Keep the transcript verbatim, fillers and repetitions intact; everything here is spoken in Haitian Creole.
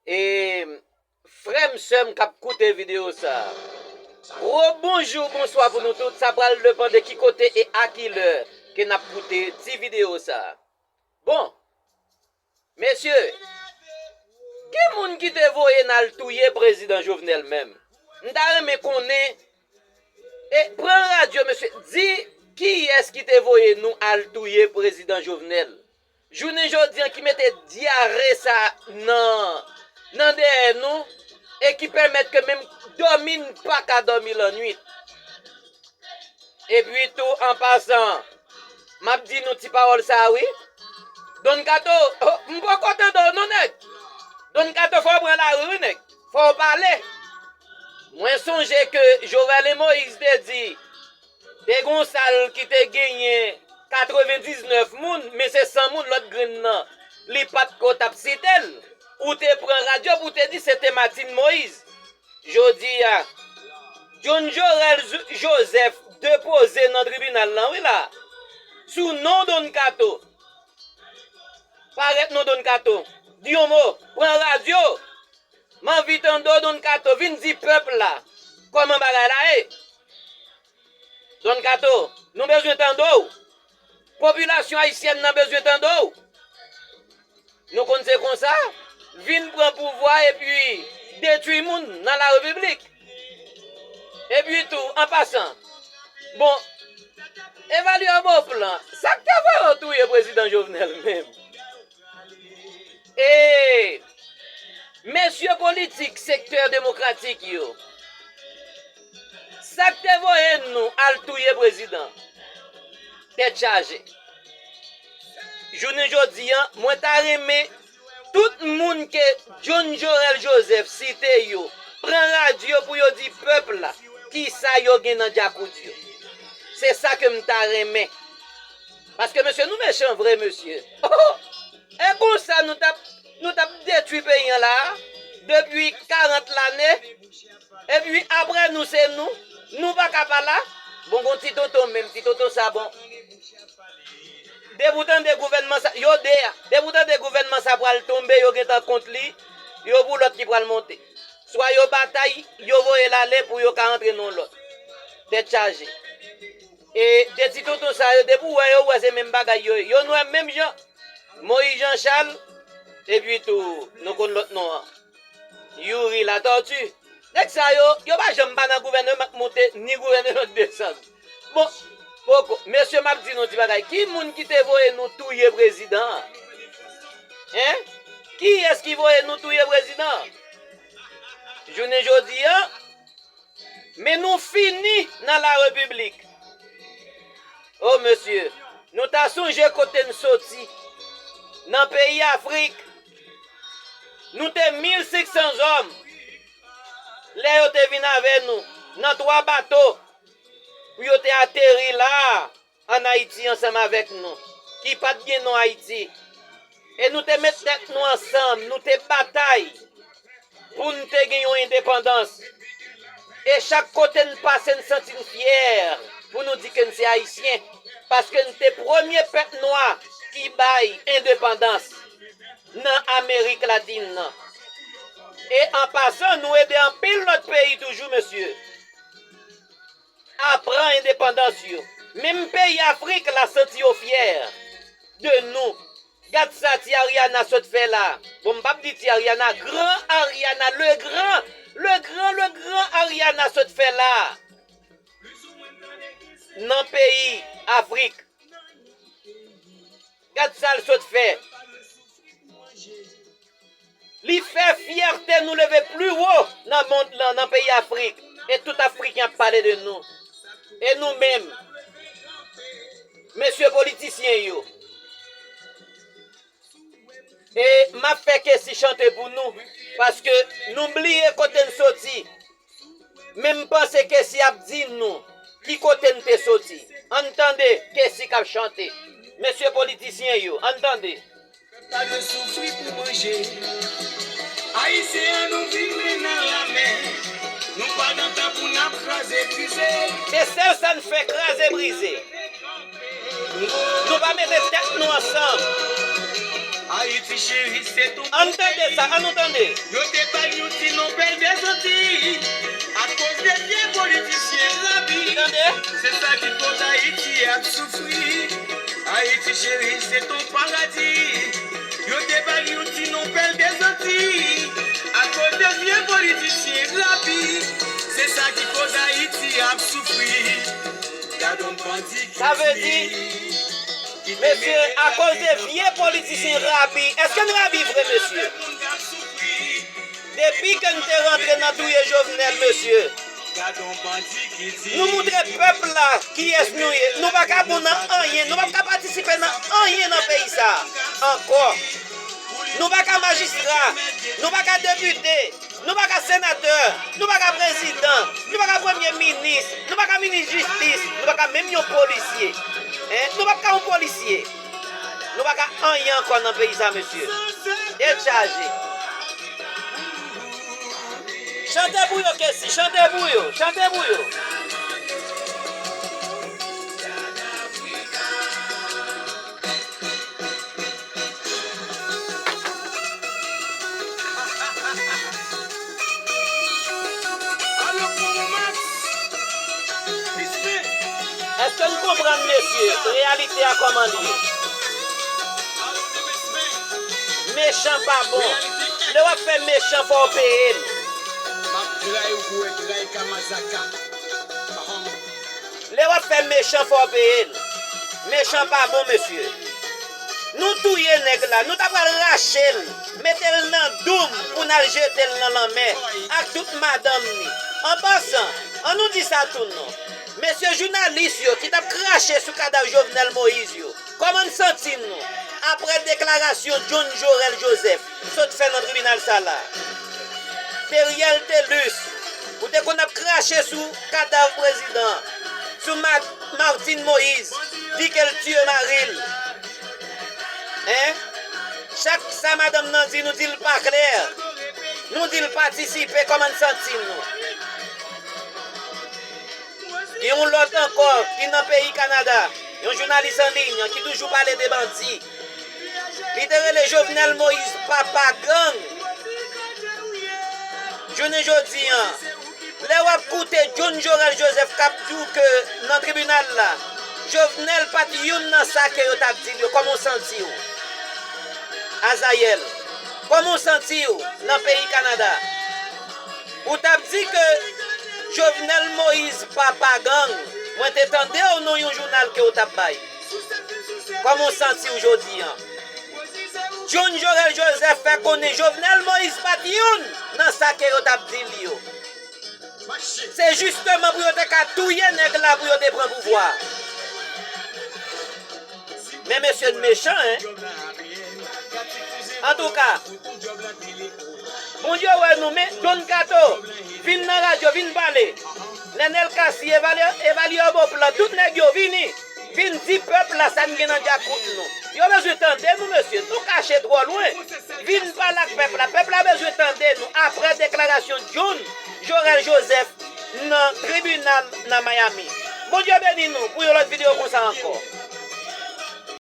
E frè m, sè m k ap koute videyo sa a, gwo bonjou, bonswa pou nou tout. Sa pral depann de ki kote e a ki lè ke n ap koute ti videyo sa a. Bon, mesye, ki moun ki te voye n al touye prezidan Jovenel menm? M ta renmen konnen. E pran radyo, mesye, di kiyès ki te voye nou al touye prezidan Jovenel. Jounen jodi a ki mete dyare sa nan, nan dèyè nou e ki pèmèt ke menm dòmi n pa ka dòmi lannwit. Epi tou, an pasan, m ap di nou ti pawòl sa a, wi. Don Kato, oh, m poko tande w non, nèg. Don Kato, fò w pran lari, wi, nèg. Fò w pale. Mwen sonje ke Jovenel Moïse te di, te gon sal ki te genyen katrevendiznèf moun, men se san moun, lòt grenn nan, li pa t ko t ap site l. Ou te pran radyo pou w te di se te Martine Moïse. Jodi a, John Jorel Joseph depoze nan tribinal lan, wi la, sou non Don Kato. Parèt non Don Kato. Di yon mo, pran radyo. M anvi tande w, Don Kato, vin di pèp la kòman bagay la ye. Don Kato, nou bezwen tande w. Popilasyon ayisyèn nan bezwen tande w. Nou konn se konsa, vin pran pouvwa epi detwi moun nan la repiblik. Epi tou, an pasan, bon, evalyè Beauplan, sa k te voye w touye prezidan Jovenel menm? E mesye politik sektè demokratik yo, sa k te voye nou al touye prezidan? Tèt chaje. Jounen jodi a, mwen ta renmen tout moun ke John Jorel Joseph site yo, pran radyo pou yo di pèp la kisa yo gen nan djakout yo. Se sa ke m ta renmen. Paske mesye, nou mechan vre, mesye. E konsa nou t ap, nou t ap detwi peyi an la a, depi karant lane. Epi apre nou se nou, nou pa ka pa la. Bon, gon ti tonton menm, ti tonton sa bon. Depi w tande gouvènman sa, yo de a, depi w tande gouvènman sa pral tonbe, yo gentan kont li, yo pou lòt ki pral monte. Swa yo batay, yo voye l ale pou yo ka antre nan lòt. Tèt chaje. E de ti tonton sa yo, depi w wè yo, w wè se menm bagay yo ye. Yo nwè menm jan. Moïse Jean Charles, epi tou, nou konn lòt non an. Youri Latortue. Nèg sa yo, yo pa janm pa nan gouvènman k moute, ni gouvènman k desann. Bon, poko. Mesye, m ap di nou ti bagay. Ki moun ki te voye nou touye prezidan an? Hein? Kiyès ki voye nou touye prezidan an? Jounen jodi a, men nou fini nan la repiblik. O mesye, nou ta sonje kote n soti. Nan peyi Afrik, nou te mil senk san zòm. Lè yo te vin avè nou nan twa bato pou yo te ateri la a, ann Ayiti ansanm avèk nou, ki pa t gen non Ayiti. E nou te met tèt nou ansanm, nou te batay pou n te gen yon endepandans. E chak kote n pase, n santi n fyè pou nou di ke n se Ayisyen, paske n te premye pèp nwa ki bay endepandans nan Amerik Latin nan. E an pasan, nou ede anpil lòt peyi toujou, mesye, a pran endepandans yo. Menm peyi Afrik la santi yo fyè de nou. Gad sa ti Ariana sot fè la. Bon, m p ap di ti Ariana, gran Ariana, le gran, le gran, le gran Ariana sot fè la. Nan peyi Afrik. Gad sa l sot fè. Li fè fyète nou leve pli wo nan mond lan, nan peyi Afrik. E tout Afriken ap pale de nou. E nou menm, mesye politisyen yo. E m ap fè Kessy chante pou nou, paske nou bliye kote n soti. Men m panse Kessy ap di nou ki kote n te soti. Ann tande Kessy k ap chante. Mesye politisyen yo, ann tande. Pa dwe soufri pou manje. Ayisyen an nou viv men nan lamen. Nou pa nan tan pou n ap kraze brize. Se sèl sa n fè, kraze brize. Nou pa mete tèt nou ansanm. Ayiti cheri, se ton Ann tande sa, ann nou tande. Yo te ba l yon ti non Pèl dèzantiy. Akoz de vye politisyen rabi. Tande. Se sa ki koz Ayiti ap soufri. Ayiti cheri, se ton paradi. Yo te ba l yon ti non Pèl dèzantiy. Akoz de vye politisyen rabi. Se sa ki koz Ayiti ap soufri. Gad on bandi ki Sa vle di, mesye, akoz de vye politisyen rabi. Èske n rabi vre, mesye? Depi ke n te rantre nan touye Jovenel, mesye, nou moutre pèp la kiyès nou ye. Nou pa ka bon nan anyen. Nou p ap ka patisipe nan anyen nan peyi sa a ankò. Nou pa ka majistra. Nou pa ka depite. Nou pa ka senatè, nou pa ka prezidan, nou pa ka premye minis, nou pa ka minis jistis, nou pa ka menm yon polisye. Hein? Nou p ap ka yon polisye. Nou pa ka anyen ankò nan peyi sa, mesye. Dechaje. Chante pou yo, Kessy, chante pou yo, chante pou yo. Èske n konprann, mesye, reyalite a kòman l ye? Mechan pa bon. Lè w ap fè mechan, fò w peye l. Lè w ap fè mechan, fò w peye l. Mechan pa bon, mesye. Nou touye nèg la, nou ta pral rache l, mete l nan doum pou n al jete l nan lanmè ak tout madanm ni. An pasan, an nou di sa tou non. Mesye jounalis yo ki t ap krache sou kadav Jovenel Moïse yo, kòman n santi nou apre deklarasyon John Jorel Joseph sot fè nan tribinal sa la? Teriel Thelus, ou te konn ap krache sou kadav prezidan, sou Ma- Martine Moïse, di ke l tiye mari l. Hein? Chak sa madanm nan di, nou di l pa klè. Nou di l patisipe, kòman n santi nou? Gen yon lòt ankò ki nan peyi Kanada, yon jounalis an liy ki toujou pale de bandi. Li te rele Jovenel Moïse papa gang. Jounen jodi an, lè w ap koute John Jorel Joseph k ap di w ke nan tribinal la, Jovenel pa t youn nan sa ke yo t ap di l yo, kòman w santi w? Azayèl, kòman w santi w nan peyi Kanada? Ou t ap di ke Jovenel Moïse papa gang, mwen te tande w nan yon jounal ke w t ap bay. Kòman w santi w jodi an? John Jorel Joseph fè konnen Jovenel Moïse pa t youn nan sa ke yo t ap di l yo. Se jisteman pou yo te ka touye nèg la pou yo te pran pouvwa. Men mesye n mechan, en. Antouka, Bondye wè nou, men John Kato, vin nan radyo, vin pale. Nenel Cassy, Evalie-, Evalière Beauplan, tout nèg yo vini. Vin di pèp la sa n gen nan djakout nou. Yo bezwen tande nou, mesye. Nou kache twò lwen. Vin pale ak pèp la. Pèp la bezwen tande nou apre deklarasyon John Jorel Joseph nan tribinal nan Miami. Bondye beni nou pou yon lòt videyo konsa ankò.